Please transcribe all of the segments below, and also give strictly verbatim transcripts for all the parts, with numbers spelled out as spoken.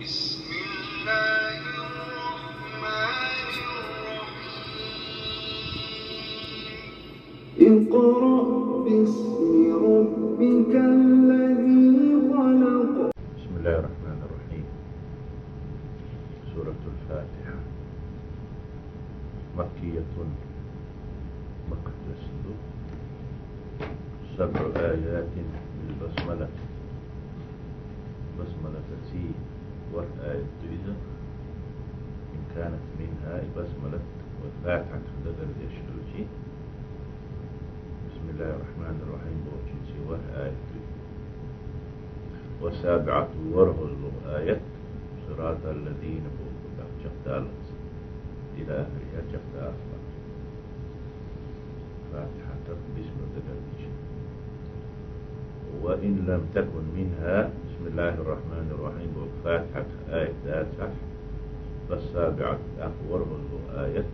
بسم الله الرحمن الرحيم. اقرأ باسم ربك الذي خلق. بسم الله الرحمن الرحيم. سورة الفاتحة مكية، مكة تسلو، سبع آيات بالبسملة. بسملة تسي ورح آية تريد. إن كانت منها بسملة والفاتحة تخدد الجيش. بسم الله الرحمن الرحيم بوغشين سي ورح آية تريد. والسابعة ورغز آية صراط الذين بوغشين إلى آخرها شخص آخر. فاتحة باسم الدجاج. وإن لم تكن منها، بسم الله الرحمن الرحيم، فاتحة آية داسح، فالسابعة أخور منذ آية،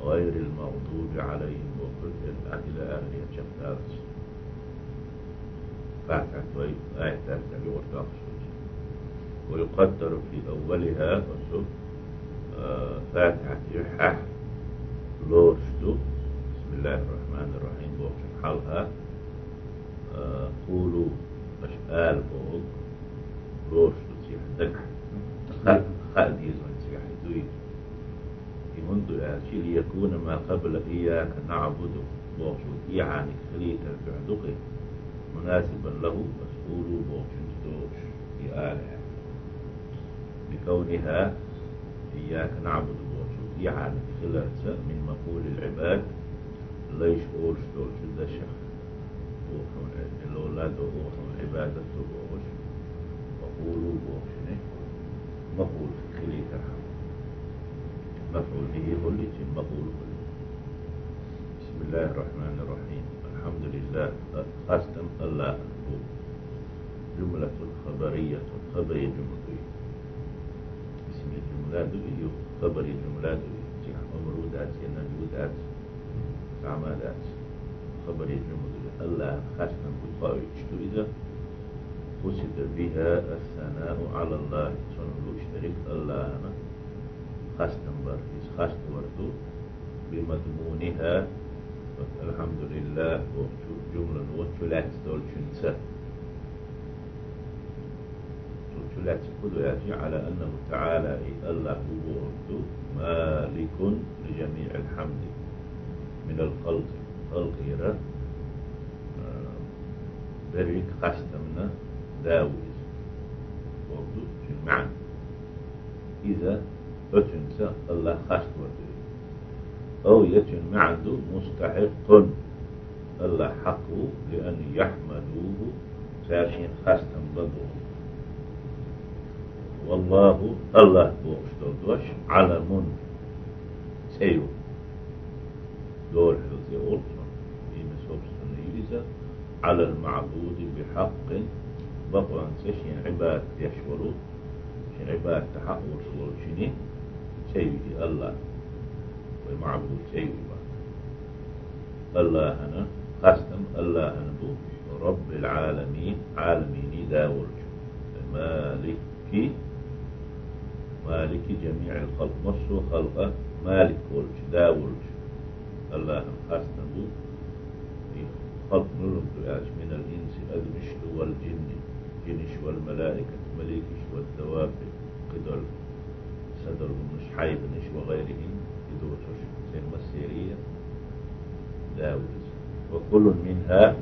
غير المغضوب عليهم وكل إلى آخر شخص. فاتحة آية داسح يورتاق. ويقدر في أولها، آه، فاتحة يحح لورشتو. بسم الله الرحمن الرحيم بوغشن حالها. آه، قولوا أشآل بوغ لورشتو تيح دك. خ-، خ ديزون تيح دوي. يمندو آتي ليكون ما قبل إياك نعبد بوغشو إيعاني خليت الفعدق مناسبا له، بس قولوا بوغشن تدوش في آلهة. بكونها إياك نعبد بوغشو إيعاني خلرت من مقول العباد، ليش أورش دولش دشخ. أوحون لولا دو أوحون عبادة بوغش. وقولوا بوغشني مقول خليت الحمد. مفعول به هو اللي يتم مقول هو اللي. بسم الله الرحمن الرحيم. الحمد لله. خاصة الله. جملة خبرية. خبرية جملة. اسم الجملة دو إيو. خبرية جملة دو إيو. جمع أمر ودات، ينهي ودات، أعمال دات. خبرية جملة دو إيو. الله خاصة بقوي اشتو إذا قصد بها الثناء على الله. صنع له اشترك الله أنا. خاصة بر. إذ خاصة بردو. بمضمونها، الحمد لله، وشو جملة وشو لا تدول شنسة. شو لا تقول يا شيء على أنه تعالى، أي الله هو مالك لجميع الحمد من الخلق، خلق يرى، آه، بريك خاصة من داوود. وردو في المعنى. إذا أتنسى الله خاص وردو. أو يتن معدو مستحق الله حقه لأن يحمدوه ساشين خاصة بدو. والله الله بوغشتو دوش علم سيو. دور هلزي أولسون. إيما سوبسون يلزا على المعبود بحق بقوان سشين عباد يشورو. شين عباد تحق ورسول شني سيدي الله. ومعبود سيدي الله. الله أنا خاصة الله أنا بو رب العالمين، عالمين داورج. مالك، مالك جميع الخلق، مصو خلقه مالك ورج، داورج. الله خاصة بو خلق نلم دعاش من الإنس أدمشت والجن، جنش والملائكة مليكش والدواب قدر صدر مش حيب نش وغيرهم يدوتش سين مسيرية داورج. وكل منها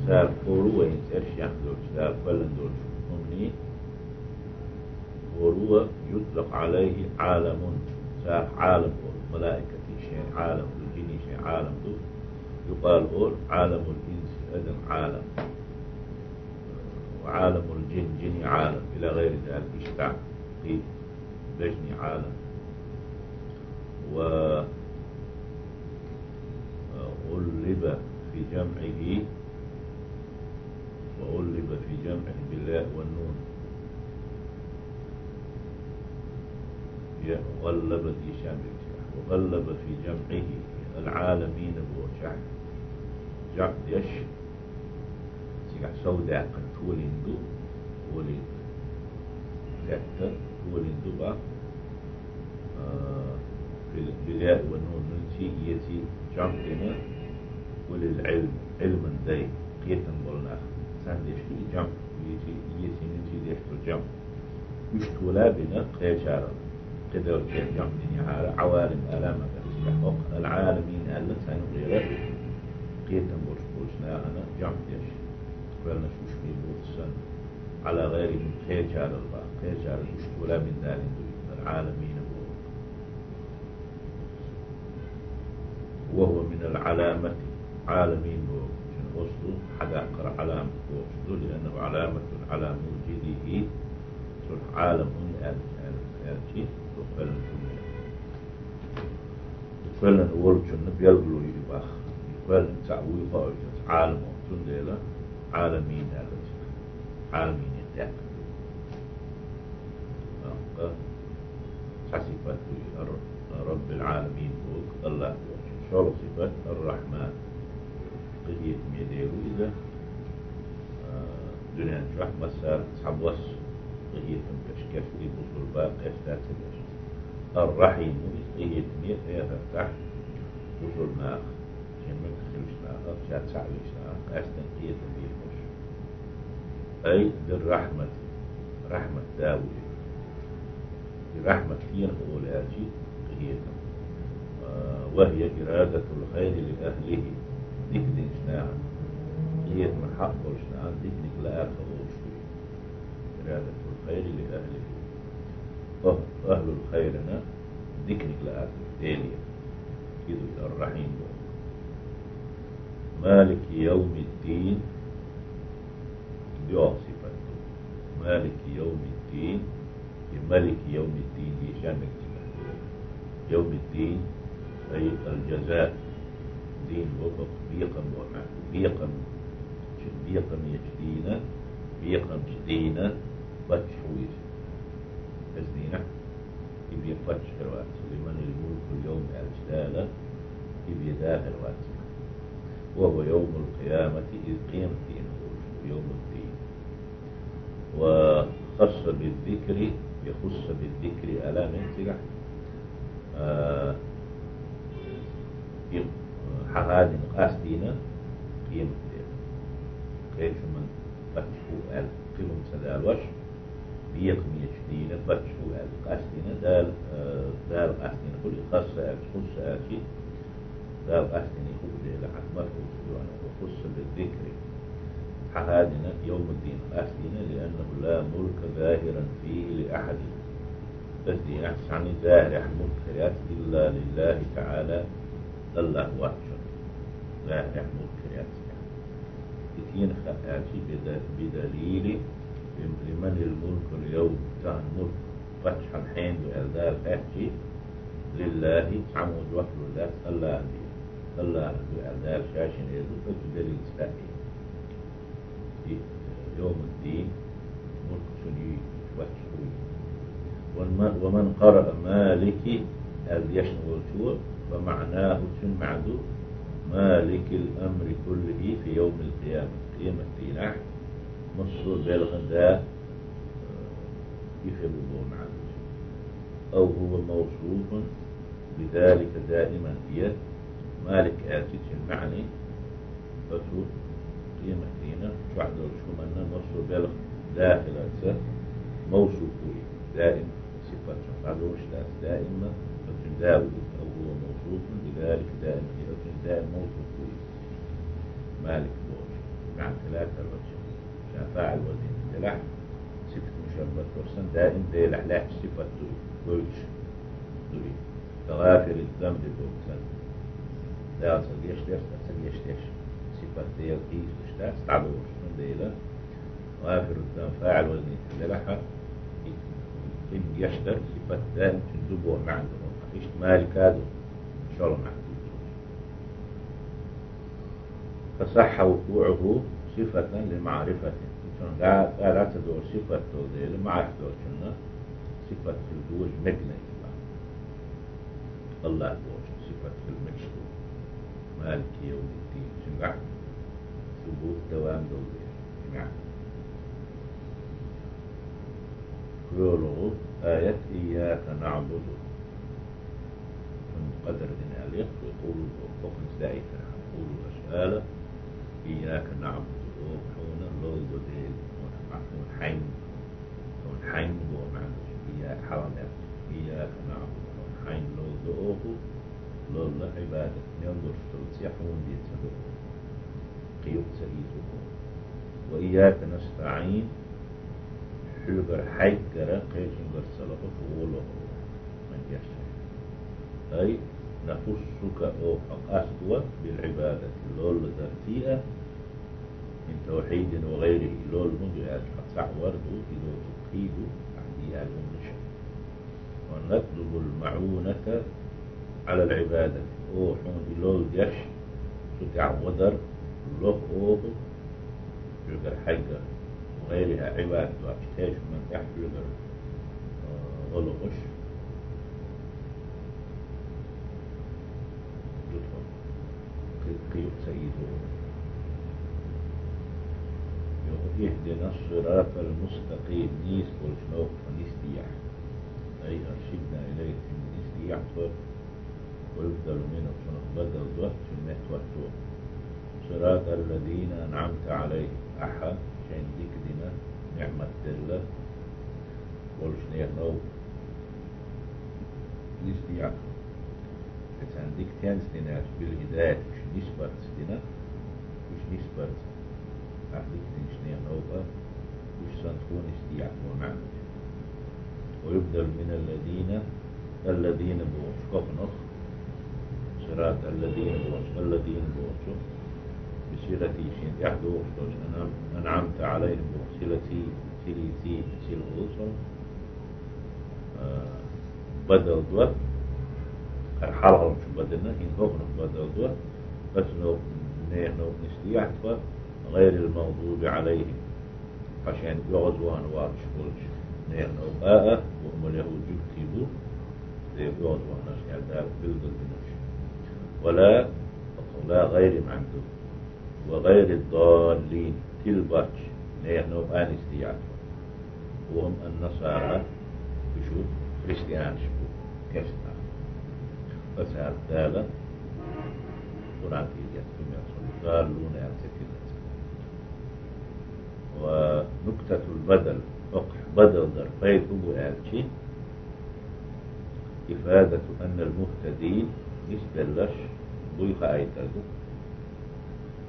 سار قولوا وين سيرش يحدث سار فلن دورش أمني. وهو يطلق عليه عالم، سار عالم ملائكة شيء عالم، الجن شيء عالم دو. يقال أول عالم الإنس أدم عالم، وعالم الجن جني عالم، إلى غير ذلك اشتعل قيل بجني عالم. وغلب في جمعه، وغلب في جمعه بالياء والنون. يا غلب الهشام، وغلب في جمعه العالمين بوشعب. جعد يش سيح سوداء قد تولندو، ولي Тетта, олин ду бах, а, бил-, билаъ ва нун, нунци, йеци жамъ дина, улил Ӏилм, Ӏилман дай, кхетам бола нах. Цхьан дешли и жамъ, йеци, йеци, нунци дешла жамъ. Уьш тола бина кхечарал. Кхидолче жамъ дина яхьара, Ӏавалим алама гацлехь хӀокху, ал-Ӏаламин аьлла цхьаьна гӀера, кхетам болуш болчу нахана жамъ деш. Кхоьллинарш уьш бен бохуш санна. Ӏала гӀайри мин, кхечарал бах, кхечарал уьш тола бина далийна ду, ал-Ӏаламина боху. Ва хӀува минал Ӏаламати, Ӏаламин боху. Шен ослу хьадаккхар Ӏаламат бохуш ду, лианнаху Ӏаламатун Ӏала мужидихӀи, цунах Ӏаламун аьлла, аьлла, аьлчи, ду кхоьллина хӀума. И кхоьллина волчунна белгало ю бах. И кхоьллина цхьаъ вуй хоуьйтуш Ӏаламо, цундела Ӏаламин аьлла цига. Ӏаламине тӀаккха ду. Амма цхьа сипат ду и, ар-, Раббил Ӏаламин боху, Аллах боху. ШолгӀа сипат ар-Рахьман. Къинхетаме Дела ву иза, а, дуьнен чохь массарна цхьабосса къинхетам беш, кечдеш, бусулба къаьстта ца беш. Ар-Рахьим ву иза, къинхетаме эхартахь бусулба нах, шен муьтӀахь хиллачу нахах, ша цхьаъ веш нахах къаьсттина къинхетам бийр болуш. Ай бир-Рахьмати, рахьмат да ву иза. И рахьмат кхенах олу аьлчи, къинхетам. А, ва хӀия ирадатул хайри ли ахлихӀи, дика динчу нахана къинхетаман хьакъ болчу нахана диканиг лаарх олуш ду. Ирадатул хайри ли ахлихӀи. Ах-, ахлул хайрана диканиг лаарх Деле. Иза ар-Рахьим боху. Малики явмиддин, йоьалгӀа сипат ду. Малики явмиддин, и Малики явмиддин дийша мегаш ду. Явмиддин, ай ал-жаза. Дин боху бекхам боху маьӀна. Бекхам, бекхамечу дийнан, бекхамчу дийнан паччахь ву иза. Оцу дийнахь и бен паччахь хир вац. Лиманил мулкул явм аьлча Дала, и бен да хир вац. Ва хӀува явмул къиямати, иза къематдийнах волуш ду, явмуддин. Ва хасса биззикри, я хусса биззикри ала меттигахь, а, и, а, хьахадина къастийна къематде. Кхечу хӀуман паччахь ву аьлла, кхин хӀума ца далош, бекхамечу дийнан паччахь ву аьлла къастийна, Дала, а, Дала къастийна хуьлу, и хасса аьлча, хусса аьлчи, Дала къастийна хуьлу дела, хьан мафхӀул ду аьлла, ва хусса биззикри. Хьахадина, явмуддин къастийна, лианнаху ла мулка захиран фихӀи ли ахьадин. Оцу дийнахь цхьанна захирехь мулк хир яц, илла лиллахӀи таӀала, Аллах воцчунна. Захирехь мулк хир яц. И кхин хаа аьлчи, бида-, бидалили, лиманил мулкул явм, тахана мулк паччахьалла хьенан ду аьлла Дала хаьттичи, лиллахӀи, цхьаммо жоп лур дац, Аллахьан ду. Аллахьан ду аьлла Дала ша шена элира, оцу делилца хаьа. И, э, явмуддин, мулк цуьнан ю, паччахь ву. Ва ма-, ва ман къараа Малики аьлла дешна волчо, фа маӀнаху, цуьнан маьӀна ду, Маликил амри куллихӀи фи явмил къиямати, къематдийнахь массо а белхан да, э, и хир ву боху маьӀна ду. Ав хӀува мавсуфун бизалика даиман, я Малик аьлчи цуьнан маьӀна, оцу къематдийнан чохь долчу хӀуманна массо а белхан да хиларца мавсуф ву и, даим сипат чохь дӀадолуш дац, даимна оцуьнан да ву иза, ав хӀува мавсуфун бизалика даиман, я оцуьнан даим мавсуф ву иза. Малик бохучу маьӀна хилаьртара оцу. Ша фаӀил вазин делахь, сифат мушаббат боху санна, даим Делахь лаьтташ сифат ду и, гойтуш ду и. Ка гӀафири занби боху санна. Дала ца гечдеш, ца гечдеш. Сифат Дела кхийсалуш дац, дӀадолуш, цундела гӀафиру занб фаӀил вазин делахь, и кхин гечдар сифат даим цуьнан ду боху маьӀна ду. Иштта Малика ду, шолгӀа маьӀна ду. Фасахьа вукъуӀуху сифатан ли маӀрифатин. Цунна га-, га-, га ца долу сифат долу дела, маӀрифа долчунна сифат хила дожа мегна иза. Аллах бохучун сифат хила мегаш ду. Малики явмиддин. Цуьнгахь субут, давам долу дела. И маьӀна. Йолу аят: «Ийяка наъбуду». Цуьнан къадар дина аьлла, вай къуллуш боху, хӀокхуьнца даийтина хьан къуллуш ала: «Ийяка наъбуду», оха хьуна лолла до Дела, хьуна хьайна, хьуна хьайна боху маьӀна, ийяка хьалха дац. «Ийяка наъбуду», хьуна хьайна лолла до оха, лолла, Ӏибадат мел долуш долу цӀе хьуна дийца до оха. Кхин юкъа ца ийцу оха. «Ва ийяка настаӀин», хьоьгара хьайгара, кхечуьнгара ца лохуш, вон лоху оха. Ай, нахуссука, оха къасто, билгӀибадати, лолла дарций а, мин тавхьидин ва гӀайрихӀи, лолла хӀун ду аьлча, хьан цхьаъ вар ду, и доцург кхин ду, ахь де аьлла хӀуманаш. Ва натлубул маӀуната Ӏалал Ӏибадати, оха хьуна и лолла деш, цу тӀехь гӀо дар лоху оха, хьоьгара хьайгара, гӀайрихӀа, Ӏибадат доцчу кхечу хӀуманна тӀехь хьоьгара, а, гӀо лохуш ду тхо. Кхин, кхин юкъа ца ийцу оха. Йо, «Ихдинас сиратал мустакъим», нийса болчу новкъа нисдехьа. Ай, аршидна илайхи, нисдехьа тхо. Ва юбдалу минху, цунах бадал до, цуьнан меттахӀотто. Сиратал лазина анъамта Ӏалайхим, ахьа шайна дика дина, ниъмат делла болчу нехан новкъа нисдехьа тхо. Ткъа царна дика тенца дина аьлча, билгӀидаят, уьш нисбарца дина, уьш нисбарца. Ахь дика динчу нехан новкъа, уьш санна тхо нисдехьа тхо маьӀна. Ва юбдалу минал лазина, аллазина бохучу коканах, сиратал лазина бохучу, аллазина бохучу, бисилати, шена тӀехь догӀуш долчу, анъам-, анъамта Ӏалайхим боху, силаций, силийций, сила олуш, а, бадал до, хӀара хьалхалчу бадина, хӀинца хӀокхунах бадал до, оцу новкъа, нехан новкъа нисдехьа тхо, гӀайрил магӀдуби Ӏалайхим, хьан шайна оьгӀазвахана воцуш болчу нехан новкъа а, ва хӀумул яхӀуд, жуьгтий бу, Дела оьгӀазваханарш аьлла Дала билгалдинарш. Ва ла, ла гӀайри маьӀна ду. Ва гӀайрид-даллин, тила боцчу нехан новкъа а нисдехьа тхо. Ва хӀум ан-насара, уьш христианаш бу, керста нах. Аса Дала Къуръан тӀехь яц, хӀума яц, даллуна аьлла ца тилла цара. Ва нуктатул бадал, хӀокху бадал дар пайда хӀун бу аьлчи, ифадату аннал мухтадин, нисбелларш буй хаийтар ду.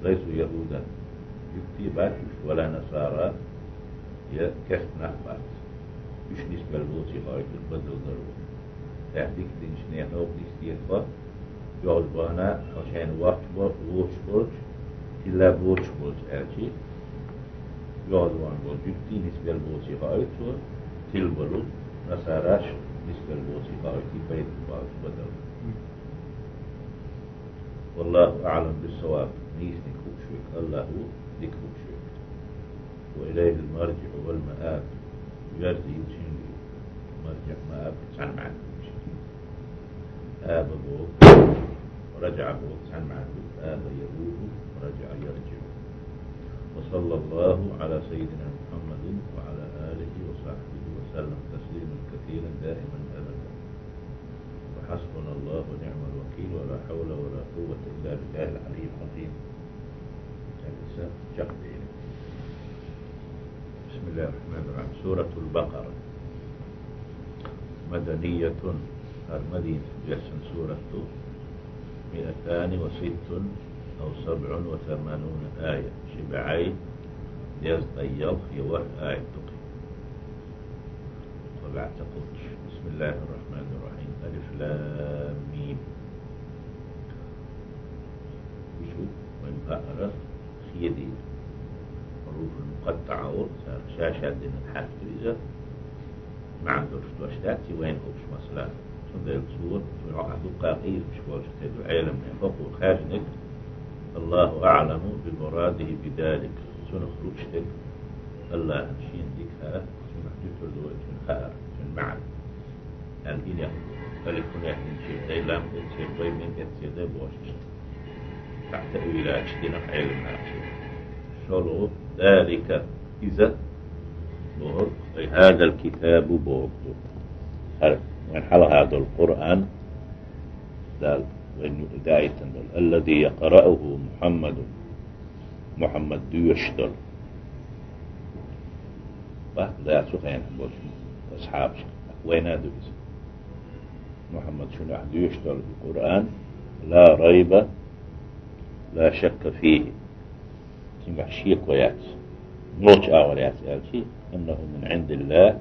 Лайсу яхӀудан, жуьгтий бац уьш, ва ла насара, я керста нах бац. Уьш нисбелла боций хаийтар бадал дар ву. Тхаьш дика динчу нехан новкъа нисдехьа тхо, оьгӀазвахана, хьо шайна воцуш бо-, воцуш болчу, тилла боцуш болчу аьлчи, оьгӀазвахана болу жуьгтий нисбелла боций хаийтар цо, тилла болу насараш нисбелла боций хаийтар, и пайда бу боху бадал. Валлаху аӀлам бис-саваб, нийсаниг хууш верг АллахӀ ву, дика хууш верг. Ва илайхил маржиӀу вал мааб, верзийла цуьнга ю. МаржиӀ, мааб цхьана маьӀна ду. Аба боху, ражаӀа боху цхьана маьӀна ду. Аба яӀуду, ражаӀа яржиӀу. Ва саллаллаху Ӏала саййидина Мухьаммадин ва Ӏала алихи ва сахьбихи ва саллам таслиман касиран даиман абадан. Ва хьасбуналлаху ва ниъмал вакил, ва ла хьавла ва ла къуввата илла биллахил Ӏалиййил Ӏазим. Хьадиса чекхдели. Бисмиллахир Рахманир Рахим. Суратул Бакъара. Маданиятун. ХӀара Мадинат доьссина сурат ду. Миатани ва ситтун ав сабъун ва самануна ая. Ши бӀе дезткъа ялх я ворхӀ аят ду кхин. Кхо бӀе ца кхоччуш. Бисмиллахир Рахманир Рахим. Алиф лам мим. Уьш ду вайн хаьара хедийла. Хьуруфул мукъаттаӀа олу, цара ша-шадерриг хьаьрк ду иза. МаьӀна долуш дош дац и вайна хууш, масала. Цундела цо, цо хьо дуккха къийсамаш болчух ца ду, Ӏеламнехан хӀокхо хаьржинарг, Аллаху аӀламу би мурадихи би далик. Цунах лууш дерг АллахӀна шена дика хаа, цунах дуьтур ду вай цуьнан хаар, цуьнан маьӀна. Аьлла, и нехан, алиф хӀун яздинчера дай, лам эццера дай, мим эццера дай бохуш. Цхьа таъвилаташ дина Ӏеламнаха. ШолгӀа, далика, иза, бохург, هذا الكتاب боху. ХӀара вайн хьалха долу Къуръан, Дала вайна юкъа даийтина долу. الذي يقرأه محمد. Мухьаммад доьшуш долу. Бах, да, цу хенахь болчу асхьабашка. Вайна а ду иза. Мухьаммад шуна ахь доьшуш долу и Къуръан, لا ريب، لا شك فيه. Цуьнгахь шеко яц. Нохча агӀор яц аьлчи, أنه من عند الله,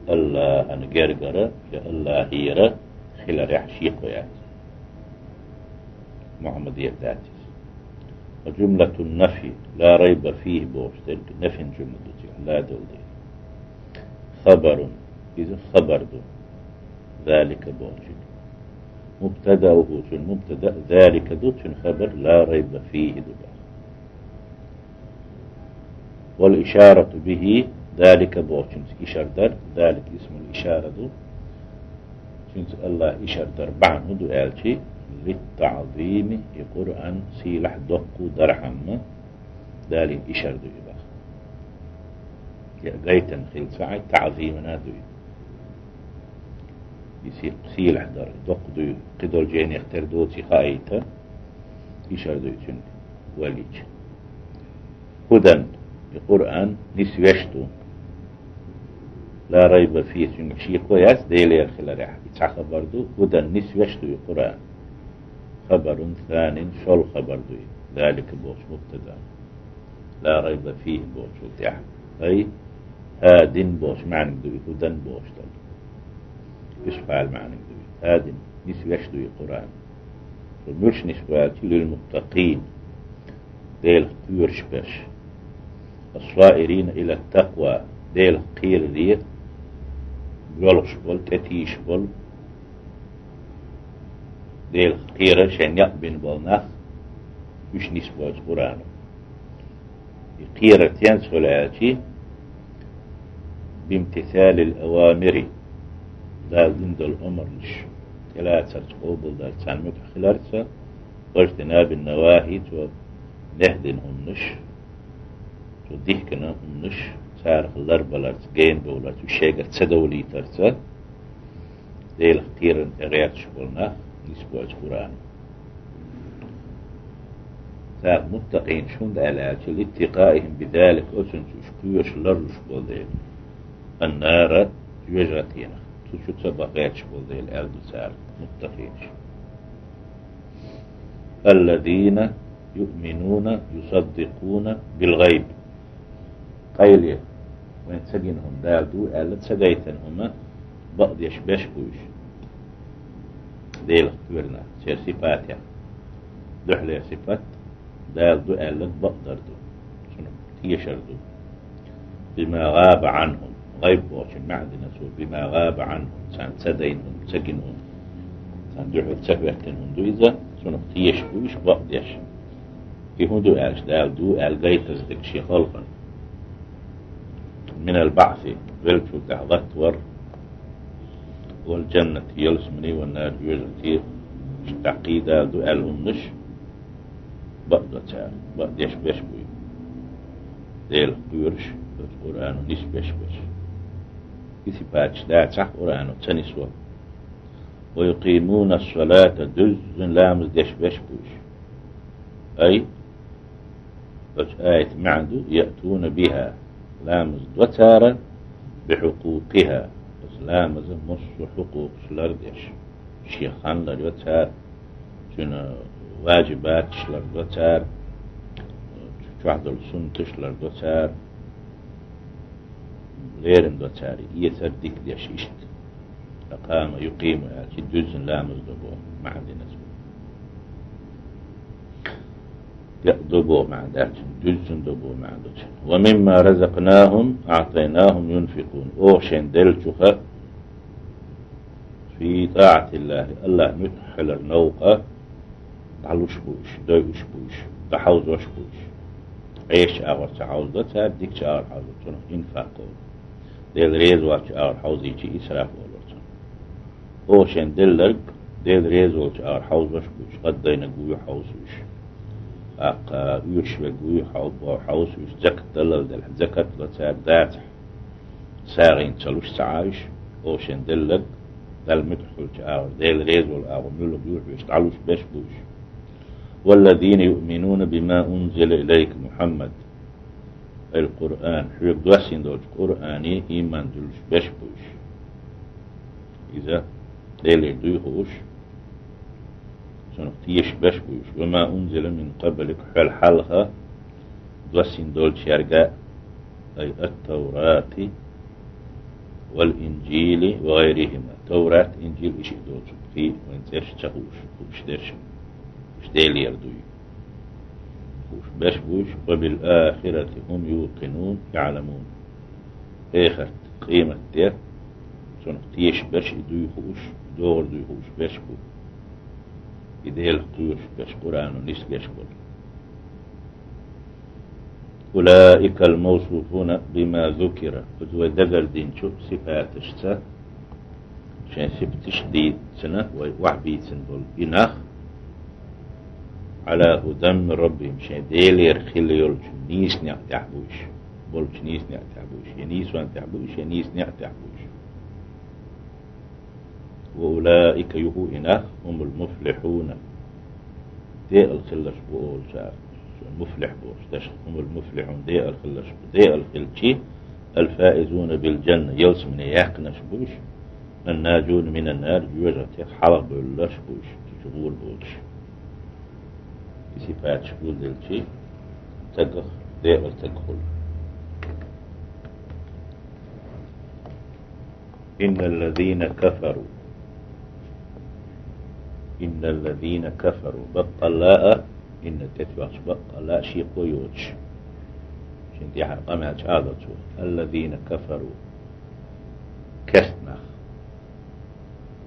АллахӀан гергара, я АллахӀера хиларехь шеко яц. Мухьаммадера дац иза. وجملة النفي لا ريب فيه бохуш дерг нафин жумла ду, цигахь ла долу дела. خبر, иза хабар ду. ذلك бохучун. مبتدأه, цуьнан мубтада, ذلك ду, цуьнан хабар لا ريب فيه ду боху. والإشارة به, ذلك бохучуьнца ишар дар, ذلك اسم الإشارة ду. Цуьнца АллахӀ ишар дар бахьана хӀун ду аьлчи, للتعظيم, и Къуръан сийлахь доккху дархьама, Далин ишар ду и баха. Я гайтан хила ца Ӏай, таӀзимана ду и. И си-, сийлахь дар, доккха ду и. Кхидолу жайнех тера доций хаийта, ишар ду и цуьнга валича. هدى, и Къуръан нисвеш ду. لا ريب فيه, цуьнга шеко яц Делера хиларехь. И цхьа хабар ду, هدى, нисвеш ду и Къуръан. خبر ثان, шолгӀа хабар ду и. ذلك бохучу мубтада. لا ريب فيه бохучул тӀаьхьа. أي هاد бохучу маьӀниг ду и, هدى бохуш долу. Исбхьал маьӀниг ду и. هاد, нисвеш ду и Къуръан. Цо муьлш нисбу аьлча, للمتقين, Делах кхоьруш берш. الصائرين إلى التقوى, Делах кхераре йолуш болу, тӀетийсаш болу, Делах кхера шайн некъ бина болу нах, уьш нисбойту Къуръано. И кхерар тенца хуьлу аьлчи, بامتثال الأوامر, Дала дина долу омранаш тӀелацарца, къобалдарца, царна муьтӀахь хиларца, واجتناب النواهي, цо нехь дина хӀуманаш, цо дихкина хӀуманаш, царах ларбаларца, генабовларца, уьш шайгара ца довлийтарца, Делах кхерарна тӀе гӀерташ болу нах нисбойту Къуръано. Цара муттакъинаш хӀунда аьлла аьлча, لاتقائهم بذلك, оцунца уьш кхоьруш, ларлуш болу дела. النار, жоьжахатенах, цу чу ца бан гӀерташ болу дела аьлла ду цара муттакъинаш. الذين يؤمنون يصدقون بالغيب. Къайле, вайн ца гина хӀума Дала ду аьлла, ца гайтина хӀума бакъдеш беш бу уьш. Делах кхоьру нах, церан сипатех. Дуьхьалера сипат, Дала ду аьлларг бакъдар ду, цунах тешар ду. بما غاب عنهم, гӀайб бохучун маьӀна дина цо, بما غاب عنهم, царна ца дайна хӀума, ца гина хӀума, царна дуьхьал ца хӀоьттина хӀума ду иза, цунах тешаш бу уьш бакъдеш. И хӀун ду аьлча, Дала ду аьлла гайтаза дерг шен халкъана. من البعث, веллачул тӀаьхьа латтавар, والجنة, ялсамани, والنار, жоьжахати, иштта кхидӀа Дала ду аьлла хӀуманаш, бакъдо цара, бакъдеш беш буй. Делах кхоьруш, оцу Къуръано нисбеш берш. И сипаташ дацахь Къуръано ца нисво. ويقيمون الصلاة, дуьззина ламаз деш беш буй уьш. أي, оцу аятан маьӀна ду, يأتون بها, ламаз до цара, بحقوقها, оцу ламазан массо а хьукъукъаш лардеш. Шен хан ларйо цара, цуьнан важибаташ лардо цара, чохь долу суннаташ лардо цара, лерина до цара, эцар дика деш иштта. أقام يقيم аьлча, дуьззина ламаз до боху маьӀна дина цо. Декъ до боху маьӀна дац, дуьззина до боху маьӀна ду. ومما رزقناهم أعطيناهم ينفقون. Оха шайн деллачуха في طاعة الله, АллахӀ муьтӀахь хилар новкъа, дӀалуш бу уьш, дойуш бу уьш, дӀахьовзош бу уьш. Ӏеша агӀор ца хьовзадо цара, дикача агӀор хьовзадо, цунах инфакъ олу. Дела реза воцчу агӀор хьовзийча, исраф олура цунах. Оха шайн делларг, Дела реза волчу агӀор хьовзош бу уьш, гӀаддайнарг вуй хьовса уьш. ТӀаккха оьшуш верг вуй хьо-, хьовса уьш, закат даллал делахь, закат ло цара дацахь. сагӀийна ца луш ца Ӏа уьш, оха шайн делларг, Далла муьтӀахь хуьлучу агӀор, Дела реза волу агӀор муьлха юьхь веш дӀалуш берш бу уьш. والذين يؤمنون بما أنزل إليك محمد، القرآن, хьоьга доссийна долчу Къуръане ийман дуьллуш берш бу уьш. Иза Делера дуй хууш, цунах тешаш берш бу уьш. وما أنزل من قبلك, хьол хьалха доссийна долчаьрга, أي التوراة والإنجيل وغيرهما. Таврат, Инжил, и шиъ доцург, кхин вайн цӀераш ца хууш, хууш дерш, уьш Делера дуй хууш берш бу уьш. وبالآخرة هم يوقنون، يعلمون. Эхарт, къематде, цунах тешаш берш, и дуй хууш, догӀур дуй хууш берш бу. И Делах кхоьруш берш, Къуръано нисбеш болу. أولئك الموصوفون بما ذكر. Оцу вай дагардинчу сипаташца, шайн сипаташ дийцина, вай охьабийцина болу и нах, على هدى من ربهم, шайн Делера хилла йолчу нийса некъа тӀехь бу уьш, болчу нийса некъа тӀехь бу уьш, я нийсонна тӀехь бу уьш, я нийса некъа тӀехь бу уьш. وأولئك, юха и нах, هم المفلحون, декъала хилларш бу олу цара, муфлихь бохуш дерш, هم المفلحون, декъала хилларш бу, декъала хилчи, الفائزون بالجنة, ялсамане яьккхинарш бу уьш, الناجون من النار, жоьжахатех хьалха бевлларш бу уьш, кхечу гӀур боцуш. И сипаташ гулделчи, цигахь декъала стаг хуьлу. إن الذين كفروا. إن الذين كفروا. Баккъалла а, инна тӀетоьхча баккъалла а шеко йоцуш. Шен тӀаьхьара къамел чӀагӀдо цо. الذين كفروا. Керста нах.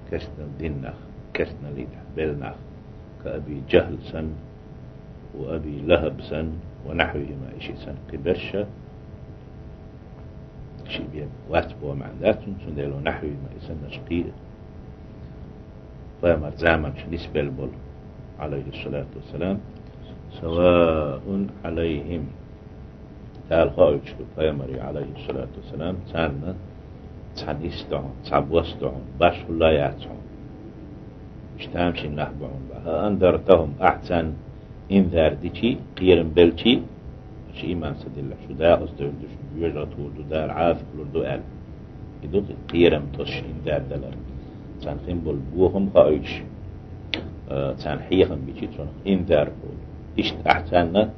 Керстанал дина нах. Керстаналлин тӀехь белла нах. كأبي جهل санна, وأبي لهب санна, ونحوهما, и шиъ санна кхин берш а, шиъ бен вац боху маьӀна дац, цундела ونحوهما, и саннарш кхин а пайхамаран заманчохь нисбелла болу, عليه الصلاة والسلام, سواء عليهم. Дала хоуьйтуш ду пайхамаре, عليه الصلاة والسلام, царна цхьа нис ду хьуна, цхьа бос ду хьуна, башхалла яц хьуна. Уьш тамашийна нах бу хьуна боху. أأنذرتهم, ахь царна инзар дичи, кхерам белчи, аша ийман ца диллахь, шу дакъаза девр ду, шуна жоьжахат гӀур ду, Дала Ӏазап лур ду аьлла. И ду кхерам тосуш, инзар далар. Царна хин болу бохам хоуьйтуш, а, царна хьехам бичи, цунах инзар олу. Иштта ахь царна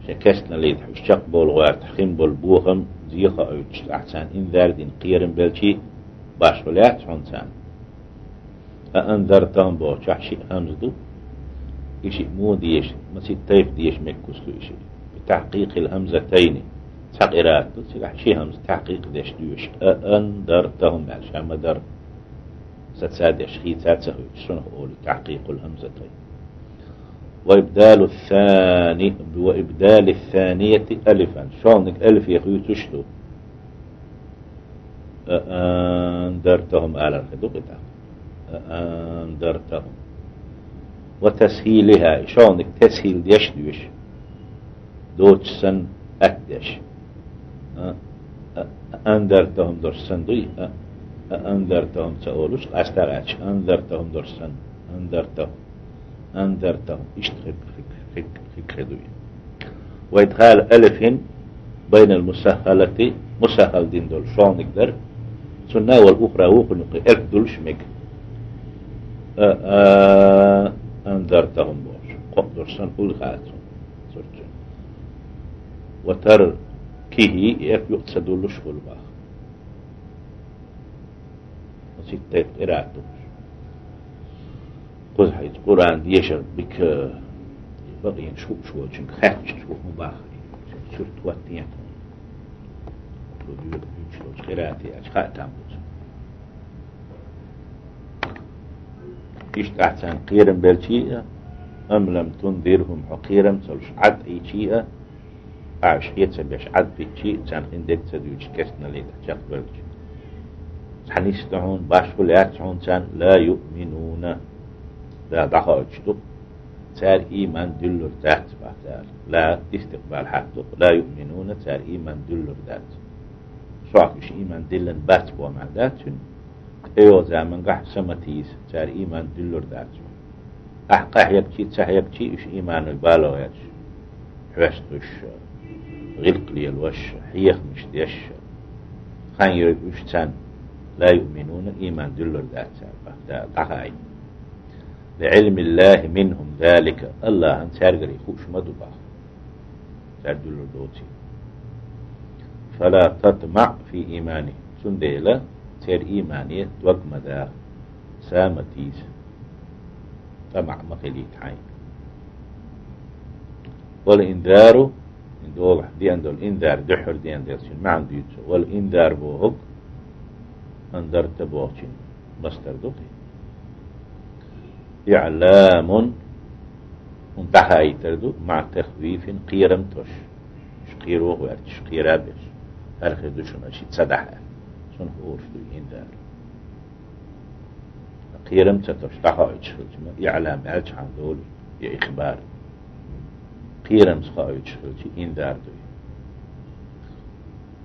шайн керстаналлин тӀехь уьш чекхбовла гӀертахь хин болу бохам, зе хоуьйтуш, ахь царна инзар дина, кхерам белчи, башхалла яц хьуна царна. أأنذرتهم бохучохь шиъ хӀамза ду. И шиъ муха дезаш, масийтта тайпа дезаш мегаш ду и шиъ. بتحقيق الهمزتين. Цхьа къираат ду, цигахь ши хӀамза тахькъикъ деш доьшуш. أأنذرتهم аьлла, ша ма-дарра. Саца деш, хийца ца хуьйцуш, цунах олу تحقيق الهمزتين. وإبدال الثاني، وإبدال الثانية ألفا. ШолгӀаниг алифе хуьйцуш ду. أأنذرتهم алар хи ду кхин тӀаккха. أأنذرتهم. وتسهيلها, и шолгӀаниг тасхӀил деш доьшуш. Доцуш санна атта деш. А, а, أنذرتهم долуш санна дуй? А, أأنذرتهم ца олуш, къаьстта гӀерташ, أنذرتهم долуш санна. أنذرتهم. أنذرتهم. Иштта хи, хи, хи, хи, хи дуй. وإدخال ألف بين المسهلة, мусаххал дина долу шолгӀаниг дар. Цунна والأخرى, вукхунна юккъе элп дуьллуш мега. А, а, أنذرتهم бохуш. Кхоъ долуш санна хӀуллакх цунна. Сурт чу. وتركه, и элп юкъа ца дуьллуш хуьлу боху. Масийтта тайпа къираат ду. Кхузахь иза Къуръан дешар бика бакъйина шуъуш волчуьнга хаьттича, цо хӀун боху? Цуьнан сурт хӀоттийна тхуна. Цо дуьйцуш долчу къираате аьлча, хаа там бу цунна. Иштта ахь царна кхерам белчи а, أم لم تنذرهم, хьо кхерам ца луш, Ӏад Ӏийчи а, ахь уьш хье ца беш, Ӏад биччи, царна хин дерг ца дуьйцуш, керстаналлин тӀехь чекхбевлчи. Цхьа нис ду хьуна, башхалла яц хьуна царна, لا يؤمنون. Дала дӀахоуьйтуш ду-кх, цара ийман дуьллур дац боху Дала. لا истикъбал хьатт ду-кх, لا يؤمنون, цара ийман дуьллур дац. Чохь уьш ийман диллина бац боху маьӀна дац цуьнан. ТӀейогӀу заманахь саматийса, цара ийман дуьллур дац. Ахь къахьегчий, ца хьегчий, уьш ийманан бала ваьлча, хьоьстуш, гӀиллакх лелош, хьехамаш деш, хан йоьду уьш царна, ла юъминуна, ийман дуьллур дац цара, бах Дала дӀахаийта. ЛиӀилмиллахи минхум залика, Аллахьан цаьргара хууш ма ду, бах. Цара дуьллур доций. Фала татмаӀ фи ийманихим. Цундела церан иймане дог ма даха, са ма тийса, тамаӀ ма хилийта хьайна. Вал инзару, ин догӀахь деана долу инзар, дуьххьара деана дела, цуьнан маьӀна дуьйцу. Вал инзар бохург, анзарта бохучун мастар ду-кх. ИӀламун, хӀума дӀахаийтар ду, маӀа тахвифин, кхерам тосуш. Уьш кхеро гӀерташ, кхера беш. ХӀара хир ду шуна, ши ца дахьа. Цунах олуш ду инзар. Кхерам ца тосуш, дӀахоуьйтуш хилча ма, иӀлам аьлча хьан долу, я ихбар. Кхерамца хоуьйтуш хилча, инзар ду.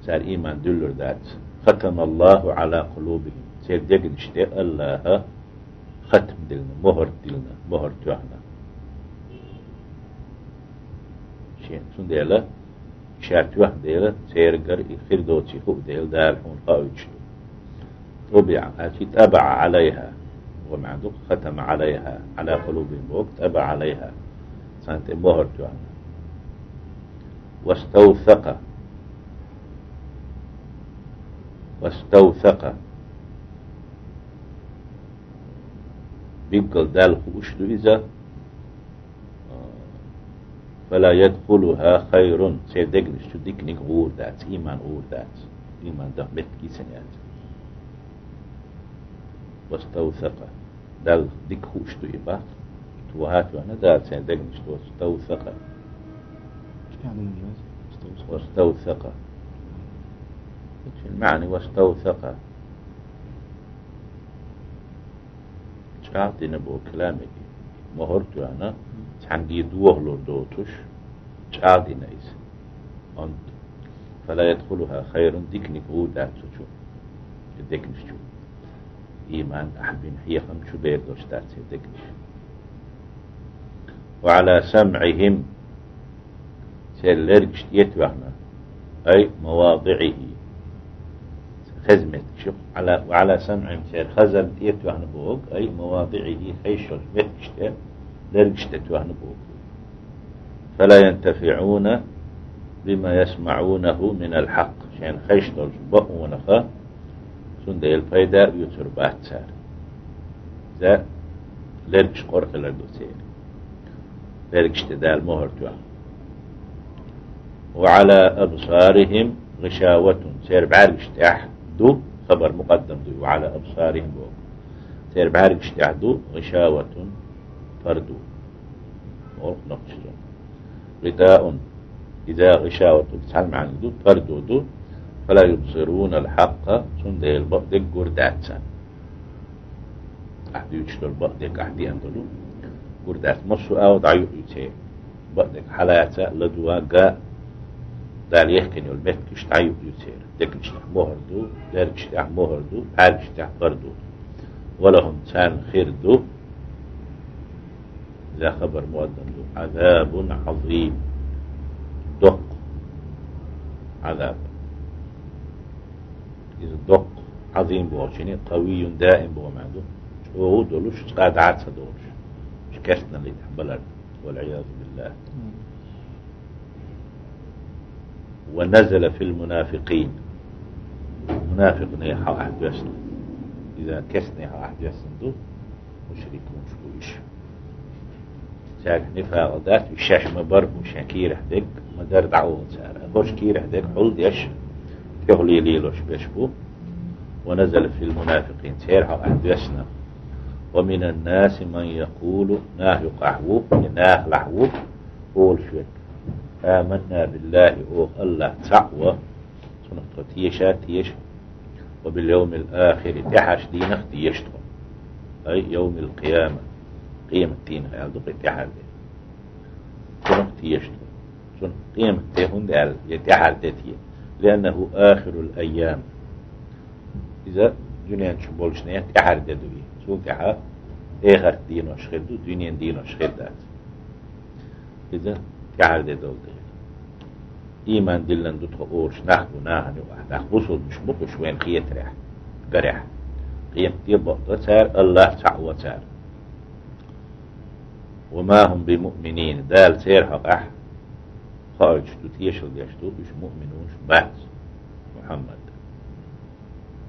Цара ийман дуьллур дац. Хатамаллаху Ӏала къулубихим. Церан дегнаш тӀе Аллаха хатам диллина, мухӀар диллина, мухӀар тоьхна. Шен, цундела, ша тоьхна дела, церагара и хир доций хуу дела, Дала хьуна хоуьйтуш ду. ТӀубиӀа, аьлчи тӀабаӀа Ӏалайха. Ва маьӀна ду, хатама Ӏалайха, Ӏала къулубихим боху, тӀабаӀа Ӏалайха. Царна тӀе мухӀар тоьхна. Ваставсакъа. Ваставсакъа. Билггал Далла хууш ду иза. Фала ядхулуха хайрун. Церан дегнаш чу диканиг гӀур дац, ийман гӀур дац. Ийман дан меттиг йисина яц. Ваставсакъа. Далла дика хууш ду и бах. Тоха тоьхна Дала церан дегнаш, ваставсакъа. Ваставсакъа. Шен маьӀна ваставсакъа. ЧӀагӀдина боху каламеги. МухӀар тоьхна, цхьаьнгге дохалур доцуш, чӀагӀдина иза. Онда. Фала ядхулуха хайрун, диканиг гӀур дац цу чу. И дегнаш чу. Ийман ахь бина хьехам чу бер долуш дац и дегнаш. Ва Ӏала самӀихим. Церан лергаш тӀе тоьхна, ай мавадиӀихи. Хеза меттигаш ю-кх, Ӏала, ва Ӏала самӀихим, церан хазарна тӀе тоьхна боху, ай мавадиӀихи, хезаш йолчу меттигаш тӀе, лергаш тӀе тоьхна боху. Фала янтафиӀуна бима ясмаӀунаху минал хьакъ. Шайна хезаш долчу бакъонах, цундела пайда а оьцур бац цара. Иза лергаш къора хилар ду церан. Лергаш тӀе Дала мухӀар тоьхна. Ва Ӏала абсарихим гӀишаватун. Церан бӀаьргаш тӀехь ду, хабар мукъаддам ду, ва Ӏала абсарихим боху. Церан бӀаьргаш тӀехь ду, гӀишаватун, парду. Олу нохчийн. ГӀитаун, иза гӀишаватун, цхьана маьӀна ду, парду ду, фала юбсирунал хьакъа, цундела бакъдерг гур дац царна. Ахь дуьйцуш долу бакъдерг, ахь деана долу гур дац. Массо а агӀо дӀаюкъ ю церан. Бакъдерг хьалаца, ладуга, Дала яхкина йолу меттигаш дӀаюкъ ю церан. Дегнаш тӀехь мухӀар ду, лергаш тӀехь мухӀар ду, бӀаьргаш тӀехь парду. Ва лахум, царна хир ду, иза хабар мукъаддам ду, Ӏазабун Ӏазим. Доккха Ӏазаб. Иза доккха, Ӏазим бохучуьнан, къавийюн, даим боху маьӀна ду. ЧӀогӀа долуш, цкъа дӀа а ца долуш. Уьш керстаналлин тӀехь балар. Вал-Ӏиязу биллахӀ. Ва назала фил мунафикъин. Мунафикъийн хьокъехь доьссина. Иза керстанийн хьокъехь доьссина ду. Мушрикунаш бу уьш. Цаьргахь нифакъ дац, уьш шаьш ма-барра бу, шайн кийрахь дерг ма-дарра дӀаолу цара. ХӀорш кийрахь дерг хьулдеш, тӀехула лелош берш бу. Ва назала фил мунафикъин, церан хьокъехь доьссина. Ва минан наси ман якъулу, нах юкъахь ву, и нахалахь ву, олуш верг: «Аманна биллахӀи», оха Аллах цхьаъ ву, цунах тхо теша а теша, «ва бил йовмил ахири», тӀаьхьарчу дийнах теша тхо. Ай йовмил къияма, къемат дийнах аьлла ду-кх и тӀаьхьар де. Цунах теша тхо. Цунах къемат де хӀунда аьлла, я тӀаьхьар де те? لأنه آخر الأيام. Иза дуьнен чу болчу нехан тӀаьхьара де ду и. Цул тӀаьхьа эхарт денош хир ду, дуьнен денош хир дац. Иза тӀаьхьара де долу дела. Ийман диллина ду тхо олуш нах бу нахана юкъахь, нах бусулбанаш бу уьш вайна хетарехь, гарехь. Къематде бакъдо цара, Аллах цхьаъ во цара. وما هم بمؤمنين, Дала церан хьокъехь хоуьйтуш ду, тешал деш ду, уьш муъминунаш бац, Мухьаммад.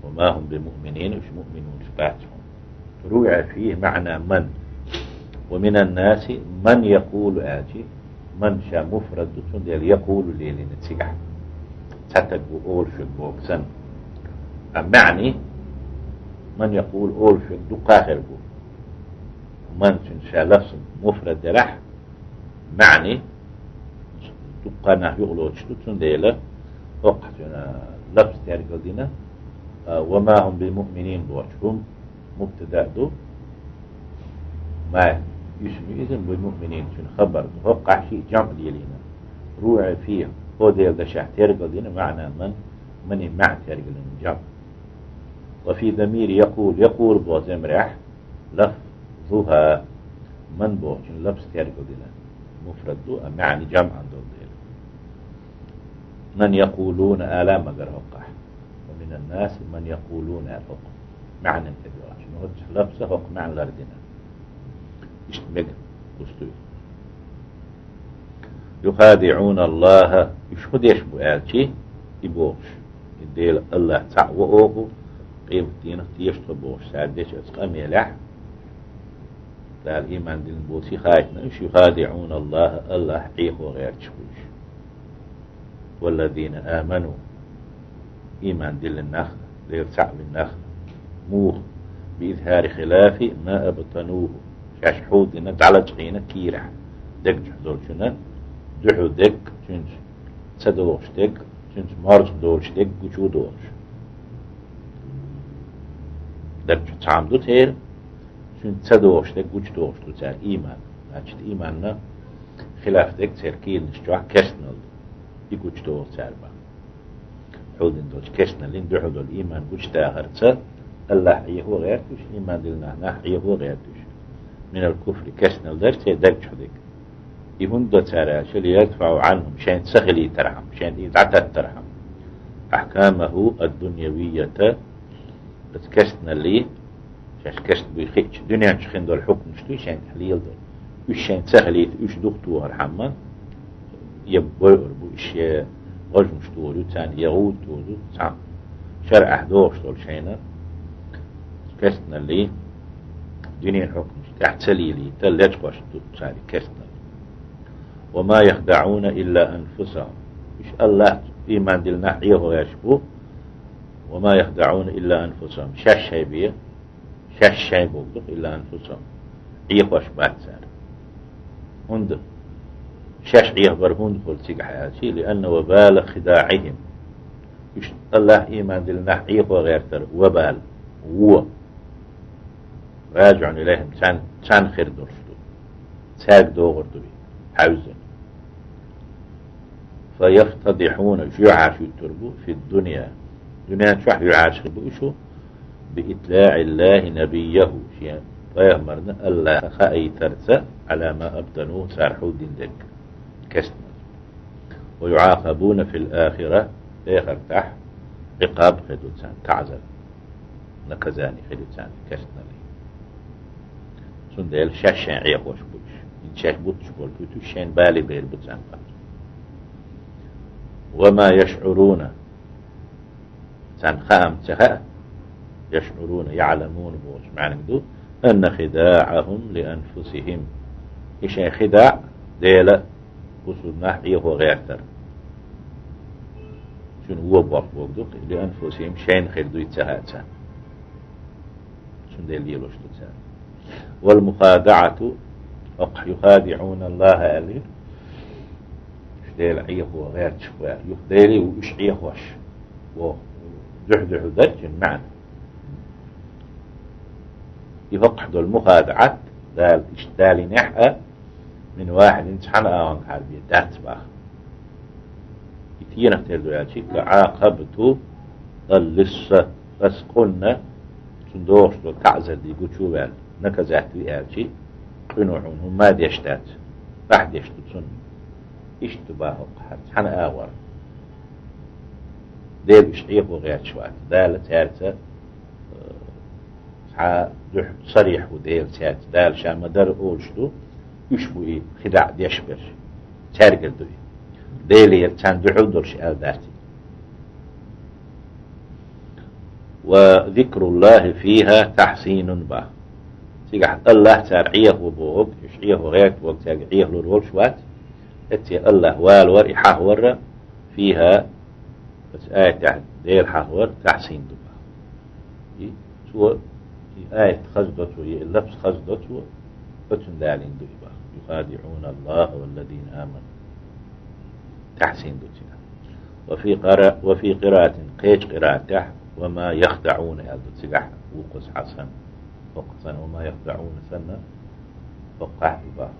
وما هم بمؤمنين, уьш муъминунаш бац хьуна. روع فيه معنى من. ومن الناس من يقول аьлчи, ман ша муфрад ду, цундела якъулу лелийна цигахь. Цхьа стаг ву олуш верг боху санна. А маьӀни, ман якъулу олуш верг дуккха а хир бу. Ман цуьнан ша лафзан муфрад делахь, маьӀни дуккха нах юкъалоцуш ду, цундела хӀокху цуьнан лафз тергал дина, а, وما هم بمؤمنين бохучу хӀума мубтада ду, ма исм ю иза, بمؤمنين цуьнан хабар ду. ХӀокхахь шиъ жамӀ лелийна. روع فيه, хӀокху дела дашехь тергал дина, معنى من, манин маьӀна тергал дина жамӀ. وفي ضمير يقول, якъулу боху замирехь, лафзуха, ман бохучун лафз тергал дина. Муфрад ду, а маьӀна жамӀан долу дела. من يقولون ала ма гара хӀокхахь. ومن الناس من يقولون аьлла хӀокху маьӀнан тӀе доьгӀча. Ну, хӀокху лафза хӀокху маьӀна лардина. Иштта мега густуй. يخادعون الله, уьш хӀун деш бу аьлчи, и бохуш. И Дела Аллах цхьаъ во оха, къематдийнах теша тхо бохуш, цара дечу оцу къамелехь, Дала ийман диллина боций хаийтина уьш, يخادعون الله, Аллах Ӏехо гӀерташ бу уьш. والذين آمنوا, ийман диллина нах, Дела цхьаъ вина нах, муха, بإظهار خلاف ما أبطنوه, шаьш хьулдина, дӀалачкъийна кийрахь, дегчу долчунна дуьхьал дерг, цуьнца ца догӀуш дерг, цуьнца морза долуш дерг гучу догӀуш. Дагчу цхьаъ ду церан, цуьнца ца догӀуш дерг гучу догӀуш ду цара ийман. Значит, ийманна хилаф дерг церан кийранаш чохь керстанал ду. И гучу догӀу цара бан. Хьулдина долчу керстаналлин дуьхьал долу ийман гучудахарца, Аллах Ӏехо гӀерташ, ийман диллина нах Ӏехо гӀерташ. من الكفر, керстанал дара церан дагчу дерг. И хӀунда до цара аьлча, ليدفعوا عنهم, шайн ца хилийтархьама, шайн и дӀататтархьама. أحكامه الدنيوية, оцу керстаналлий, шаьш керста буй хиъча, дуьнен чу хин долу хьукмаш дуй шайн тӀехь леладо. Уьш шайн ца хилийта, уьш духтохархьама, я бойур бу, уьш я гӀожмаш тухур ю царна, я гӀуда тухур ю цхьамма. ШарӀехь догӀуш долу шайна керстаналлий, дуьнен хьукмаш тӀехь ца лелийта, лечкъош ду царна керстаналлий. وما يخدعون إلا أنفسهم. Уьш Аллах ийман диллина нах Ӏехо гӀерташ бу. وما يخدعون إلا أنفسهم. Шаьш шай бе, шаьш шай богу ду, إلا أنفسهم. Ӏехош бац цара. ХӀунда? Шаьш Ӏехабар хӀунда хуьлу цигахь аьлчи, لأن وبال خداعهم. Уьш Аллах ийман диллина нах Ӏехо гӀертар, вабал, вон. راجع إليهم, царна, царна хир долуш ду. Цаьрга догӀур ду и, хьаьвзина. فيفتضحون, уьш юьхьӀаьржа хӀуьттур бу, في الدنيا. Дуьнен чохь юьхьӀаьржа хир бу уьш, بإطلاع الله نبيه, шен пайхамарна Аллаха хаийтарца, على ما أبطنوه, цара хьулдина дерг. Керстанал. ويعاقبون في الآخرة, эхартахь Ӏикъаб хир ду царна, таӀзар, наказание хир ду царна керстаналлий. Цундела шаьш шайн Ӏехош бу уьш. ХӀинца шаьш буттуш болу пуьтуш шайн бале бер бу царна бац. وما يشعرون, царна хаам ца хаьа, يشعرون, يعلمون бохучу маьӀниг ду, أن خداعهم لأنفسهم. И шайн хидаъ Дела бусулба нах Ӏехо гӀертар. Цуьнан вон боккха богу ду, لأنفسهم, шайна хир дуй ца хаьа царна. Цундела лелош ду цара. والمخادعة, хӀокху يخادعون الله аьлла, уьш Дела Ӏехо гӀерташ ву аьлла. Юха Деле ву уьш Ӏехош. Во, дуьхь-дуьхьал дара цуьнан маьӀна. И хӀокхахь долу мухадаӀат, Дала иштта далийнехь а, من واحد, цхьана агӀонгахьара бен дац баха. И Кхенах тера ду аьлча, «كعاقبة اللص», ас къуна цунна догӀуш долу таӀзар де гучуваьлла, наказать ви аьлча, къуьно хьуна хӀумма а деш дац, ахь деш ду цунна. Иштта ду боху хӀокху хьарца, цхьана агӀор. Дела уьш Ӏехо гӀерташ вац. Дала цаьрца, э, цхьа дуьхьа сарихь ву Дела цаьрца. Дала ша ма-дарра олуш ду, уьш бу и хидаӀ деш берш. Цаьргара ду и. Делера царна дуьхьал долуш аьлла дац и. «وذكر الله فيها تحصين» боху. Цигахь АллахӀ цара Ӏехо бохург, уьш Ӏехо гӀерта волу цаьрга Ӏехалур волуш вац. Эцце АллахӀ валавар, и хьахавар, «فيها», оцу аятехь Дела хьахавар, тахьсин ду боху. И цо, и аят хаза до цо, и лафз хаза до цо, оцунна далийна ду и боху. «يخادعون الله والذين آمنوا». Тахьсин ду цигахь. «وفي قرا-، وفي قراءة», кхечу къираатехь, «وما يخدعون» аьлла ду цигахь, вукхузахь санна. ХӀокхузахь санна, «وما يخدعون» санна, хӀокхузахь ду боху.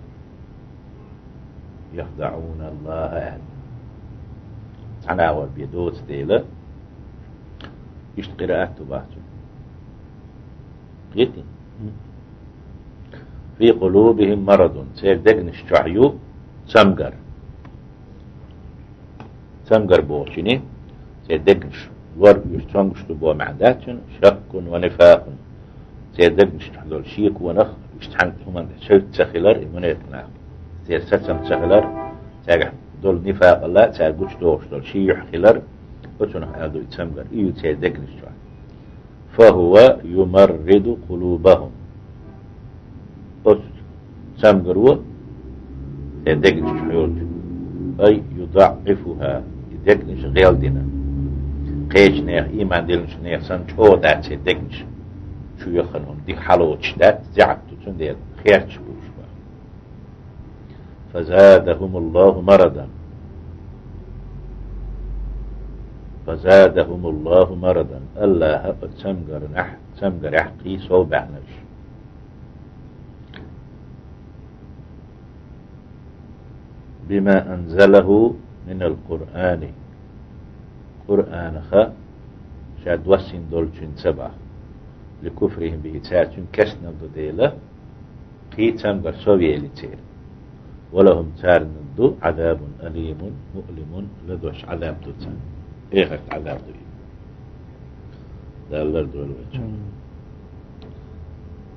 «يخدعون الله» аьлла. Цхьана агӀор бен доцу дела, иштта къираат ду боху цуьнан. Кхетий? «في قلوبهم مرض», церан дегнаш чохь ю цамгар. Цамгар бохучуьнан, церан дегнаш лор уьш цомгуш ду боху маьӀна дац цуьнан, «شك ونفاق». Церан дегнаш чохь долу шеконах, уьш цхьаьнга хӀуманна шевза ца хилар, и мунепикъ нах. Церан сацам ца хилар, цаьргахь долу нифакъалла, цара гучудохуш долу шен юьхь хилар, оцунах аьлла ду и цамгар, и ю церан дегнаш чохь. «فهو يمرض قلوبهم». Оцу цамгаро, э, дегнаш чу хьоьлучу, «أي يضعفها», и дегнаш гӀелдина. Кхечу нехан, ийман диллинчу нехан санна чӀогӀа дац и дегнаш. Чу яхана хӀума дика хьалоцуш дац, заьӀап ду, цундела херчаш бу уьш боху. «فزادهم الله مرضا». «فزادهم الله مرضا». АллахӀа оцу цамгарнехь, цамгарехь кхин сов баьхна уьш. «بما أنزله من القرآن». Къуръанах ша доссийна долчуьнца боху. «لكفرهم به», цара цуьнан керстанал ду дела, кхин цамгар сов елира церан. «ولهم», царна ду, «عذاب أليم», муълимун, ладош Ӏазаб ду царна. Эхарт Ӏазаб ду и. Дала лардойла вайн. Мм.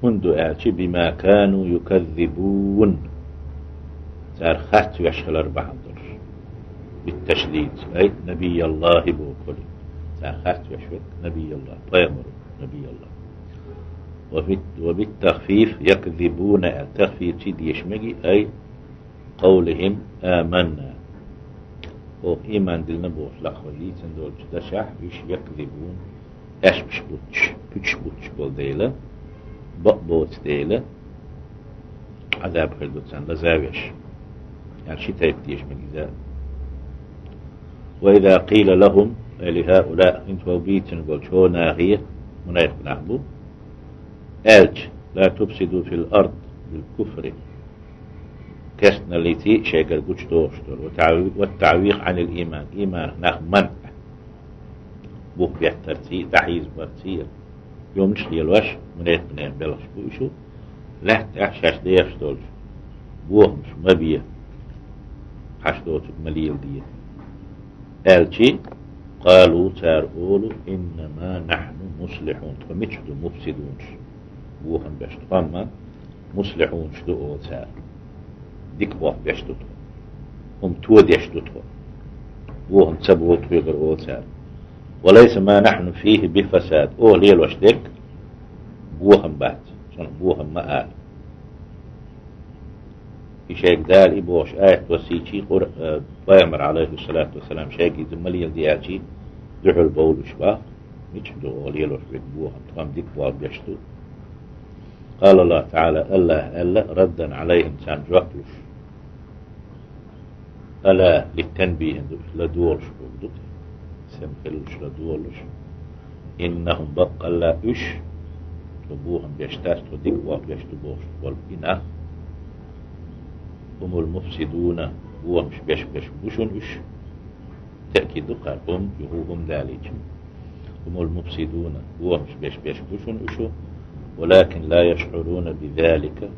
ХӀунда аьлча, «بما كانوا يكذبون». Цара харц веш хилар бахьана долуш. «بالتشديد», ай, «نبي الله» боху. Цара харц веш верг «نبي الله», пайхамар ву, «نبي الله». «وبالتخفيف», «يكذبون» аьлла, тахфиф чу деша мега, ай, «قولهم آمنا». Оха ийман диллина бохуш лакхара дийцина долчу дашехь уьш «يكذبون», аьшпаш буттуш, пуьчаш буттуш болу дела, бакъ боцу дела, Ӏазаб хир ду царна лазавеш. Ян ши тайпа деша мега иза. «وإذا قيل لهم», ай, «لهؤلاء», хӀинца вай бийцина болчу хӀокху нахе, мунепикъ нах бу, аьлча, «لا تفسدوا في الأرض بالكفر». Керстаналлиций шайгара гучудохуш долу, «والتعويق عن الإيمان», ийманах нах манъа. Бух беттарций, дӀахьийзабарций, йомаш лелош, мунепикъийн белхаш бу уьш, лаьттахь шаьш дехаш долчу бохамаш ма бе, хьаш доцург ма леладе. Аьлчи, «قالوا», цара олу, «إنما نحن مصلحون», тхо мича ду муфсидунаш, бохам беш, тхо-м муслихьунаш ду олу цара. Дика болх беш ду тхо. ХӀума тодеш ду тхо. Бохам ца боху тхоьгара олу цара. «وليس ما نحن فيه بفساد». Оха лелош дерг бохам бац. Цунах бохам ма ала. И шайга Дала и бохуш аят доссийчий, Къур-, э, пайхамар, алейхиссалату вассалам, шайга иза ма леладе аьлчий, дуьхьал бовлуш боху. Мича ду оха лелош верг бохам, тхо-м дика болх беш ду. قال الله تعالى, АллахӀа аьлла, ردا عليهم, царна жоп луш. «ألا», للتنبيه ду, ладогӀалуш бохург ду, сема хилалуш, ладогӀалуш. «إنهم», баккъалла уьш, тхо бохам беш дац, тхо дика болх беш ду бохуш болу и нах, «هم المفسدون», бохамаш беш берш бу шуна уьш. تأكيد قال هم، هو هم ذلك. هم المفسدون، бохамаш беш-беш бу шуна уьш, ولكن لا يشعرون بذلك,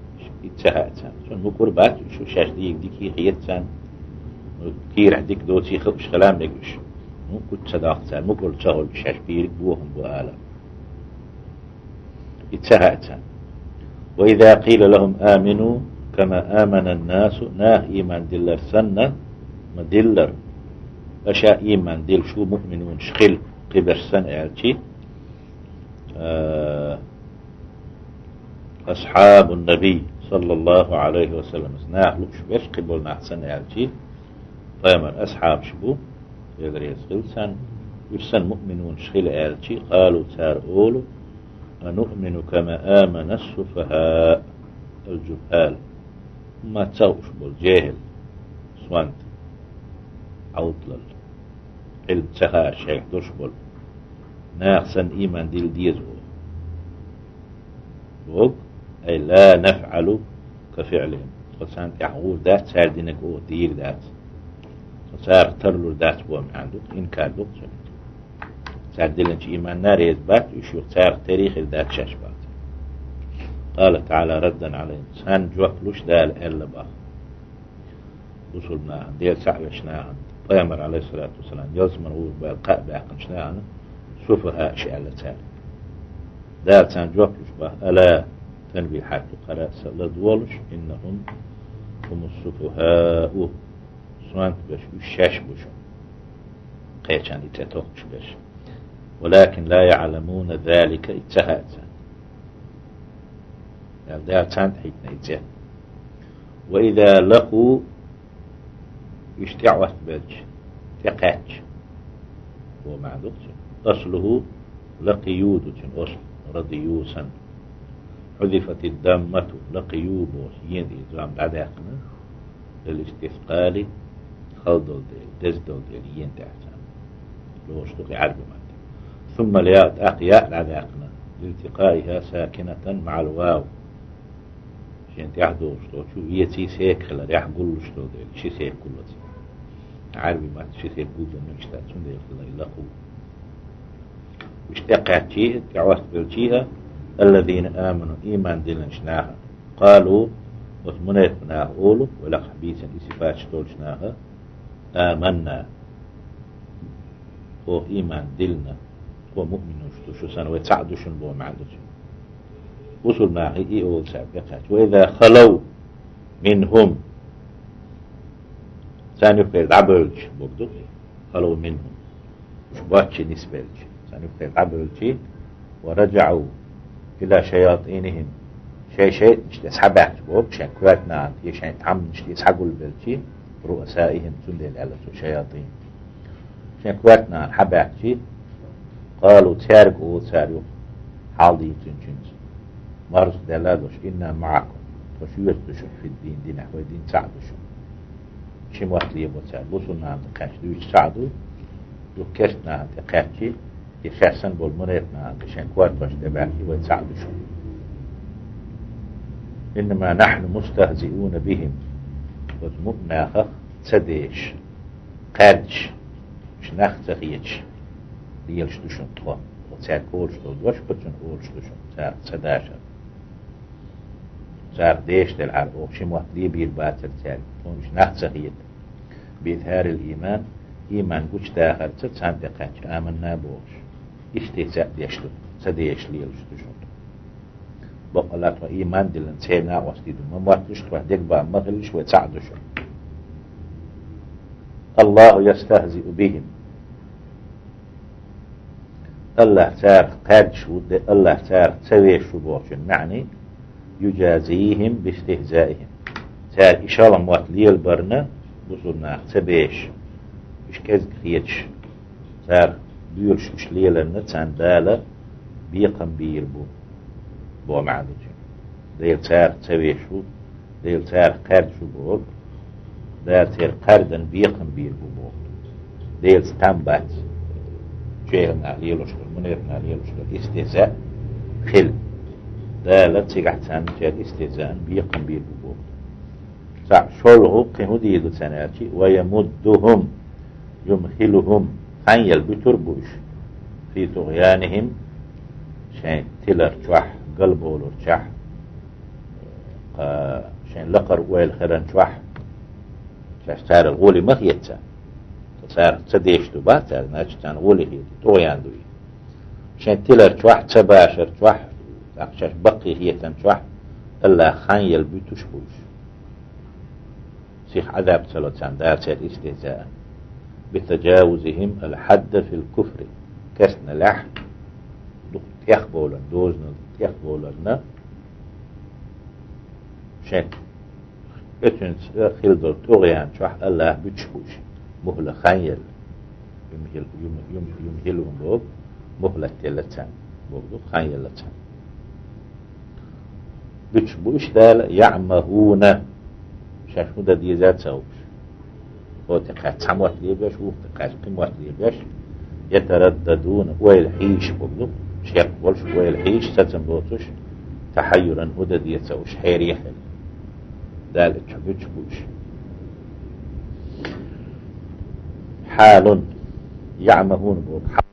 и ца хаьа царна. Цунна мукӀар бац уьш, шаьш дийриг дика хета царна, кийрахь дика доций хууш хила мега уьш. Ну, куц ца доккху цара, мукӀар ца хуьлу шаьш бийриг бохам бу ала. И ца хаьа царна. وإذا قيل لهم آمنوا كما آمن الناس, наха ийман диллар санна, ма диллара, аша ийман дилла шу, муъминунаш хила, кхиберш санна аьлчи, а, أصحاب النبي صلى الله عليه وسلم, наха лууш берш кхиболу нах санна аьлчи, пайхамар асхьабаш бу, Дела реза хила царна, уьш санна муъминунаш хила аьлчи, قالوا, цара олу: أنؤمن كما آمن السفهاء الجهال. Ма ца хууш болу жехӀил, сонта, Ӏовтлалла, Ӏилма ца хаарш, шайх долуш болу наха санна ийман дилла деза боху. Боху, أي لا نفعل كفعلهم. Тхо царна тӀехь гӀур дац, цара динарг оха дийр дац. Тхо царах тарлур дац боху маьӀна ду, инкар ду цуьнан. Цара диллинчу ийманна реза бац уьш, юха царах тера хир дац шаьш бац. قال تعالى ردا عليهم. Царна жоп луш Дала аьлла баха. Бусулба нахана, Дела цхьаъ веш нахана, пайхамар, Ӏалайхиссалату вассалам, ялсаман гӀур баьлла кхаъ баьккхинчу нахана, суфахӀаъш аьлла цара. Дала царна жоп луш баха: ألا, танвихӀат ду, хӀара а са ладугӀуш, إنهم هم السفهاء, сонта берш уьш шаьш бу шуна, кхечарна и цӀе тохкуш берш. ولكن لا يعلمون ذلك, и ца хаьа царна. Аьлла, Дала царна тӀе хӀиттина и цӀе. وإذا لقوا, уьш тӀеӀоттабелча, тӀекхаьчча, боху маьӀна ду цуьнан. أصله لقيوا ду цуьнан аслу, رضيوا санна. حذفت الضمة, لقيوا бохуш, йена и зам дӀадаьккхина, للاستثقال, хала долу дела, деза долу дела, йена тӀехь царна. Лоруш ду кхин Ӏаьрби матте. ثم الياء, тӀаккха яа дӀадаьккхина, لالتقائها ساكنة مع الواو. Шен тӀехь догӀуш долчу веций сека хиларехь гуллуш долу дела, ши сека гуллац. Ӏаьрби матте ши сека гулдан мегаш дац, цундела хила и لقوا. Уьш тӀекхаьччий а, тӀеӀоттабелчий а, الذين آمنوا, ийман диллинчу наха, قالوا, оцу мунепакъ наха олу, вай лакхахь бийцина и сифаташ долчу наха: آمنا, оха ийман диллина, тхо муъминаш ду, шу санна вай цхьаъ ду шуна боху маьӀна ду цуьнан. Бусулба нахе и олу цара тӀекхаьчча. وإذا خلوا منهم, царна юххера дӀабевлча бохург ду, خلوا منهم, уьш боцчу нисбелча, царна юххера дӀабевлчий, ورجعوا إلى شياطينهم, шайн шайтӀанаш тӀе схьабаьхча бохург, шайн коьртанахана тӀе, шайн тхьамданаш тӀе схьагулбелчий, رؤسائهم, цундела аьлла цо шаятӀин. Шайн коьртанахана схьабаьхчий, قالوا, цаьрга олу цара юха, хьал дийцинчуьнца, марздаьлла а долуш: إنا معكم, тхо шуьца ду шуна, في الدين, динехь, вай дин цхьаъ ду шуна. Ши мотт лебо цара, бусулба нахана кхаьчча дуьйцуш цхьаъ ду, юха керста нахана тӀе кхаьччий, и шаьш санна болу мунепакъ нахана тӀе шайн коьртанаш тӀе баьхкий, вай цхьаъ ду шуна. إنما نحن مستهزئون بهم, оцу муъминех ца дезаш, кхаьрдаш, уьш нах ца хеташ лелаш ду шуна тхо. Оцу цаьрга олуш долу дош, оцунна олуш ду шуна, царах ца дашар. Царах дезаш делахьара, оха ши мотт лебийр бацара цаьрга, тхуна уьш нах ца хета. بإظهار الإيمان, ийман гучудахарца царна тӀекхаьчча, آمنا бохуш, истица а деш ду, ца дезаш лелаш ду шуна. Баккъалла тхо ийман диллина церан накъостий ду, ма мотталаш тхох, дегабан ма хилалаш, вай цхьаъ ду шуна. الله يستهزئ بهم. АллахӀ царах кхаьрдаш ву, де АллахӀ царах ца везаш ву бохучун маьӀна: يجازيهم باستهزائهم. Цара и шалха мотт лелабарна, бусулба нах ца безаш, уьш кӀезиг хеташ, цара буьйлуш уьш леларна царна Дала бекхам бийр бу, боху маьӀна ду цуьнан. Дела царах ца везаш ву, Дела царах кхаьрдаш ву бохург, Дала церан кхаьрдан бекхам бийр бу боху. Делаца там бац. Чехана лелош долу, мунепакъ нах лелош долу истеза хила. Дала цигахь царна церан истезаан бекхам бийр бу боху. Цхьаъ, шолгӀа кхин хӀун дийр ду царна аьлчи: ويمدهم يمهلهم, ханъяла буьтур бу уьш, في طغيانهم, шайн тилар чохь, галбовлар чохь, кха, шайн лакхара ойла хилар чохь, шаьш царал гӀоле ма хета царна. Царах ца дезаш ду бах цара, значит, царна гӀоле хета, тӀогӀян ду и. Шайн тилар чохь, ца башар чохь, тӀаккха шаьш баккхий хетар чохь, АллахӀа ханъяла буьтуш бу уьш. Сиха Ӏазап ца ло царна, Дала церан истихзаъ. بتجاوزهم الحد في الكفر, кестналехь дукха тӀехбовларна, дозанал тӀехбовларна, шайн оцуьнца хилла долу тӀогӀян чохь АллахӀа буьтуш бу уьш, мухӀла ханъяла. يمهل, يم, يم, يمهلهم боху, мухӀлат делла царна боху ду, ханъяла царна. Буьтуш бу уьш Дала, يعمهون, шаьш хӀун дан деза а ца хууш. ХӀокху тӀе кхаьчча цхьа мотт лебеш, вукху тӀе кхаьчча кхин мотт лебеш, يترددون, ойла хьийзаш боху ду, шек болуш, ойла хьийзаш, сацам боцуш, تحيرا, хӀун дан деза ца хууш, хьере а хилла. Дала чу буьтуш бу уьш. حال, يعمهون боху.